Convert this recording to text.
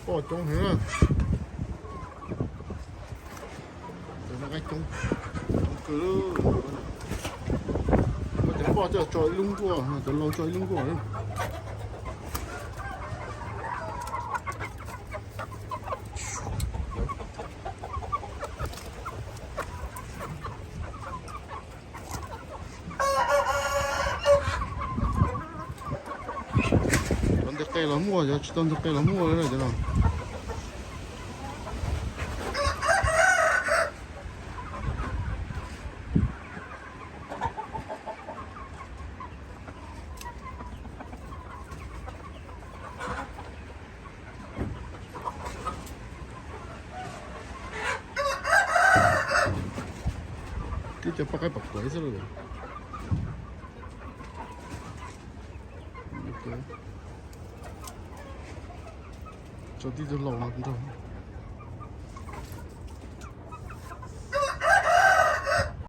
Poj coob heev na. Cov no qaib coob, coob kawg. Muab cov poj coj tso ib lub nkuaj, cov lau tso ib lub nkuaj. Cov ntawm qe los muaj, cov tsis tau ntawm qe los muaj li cov no. Tib cov poj qaib pom kuav xwb lauj. Tso tib tug laus no nrog.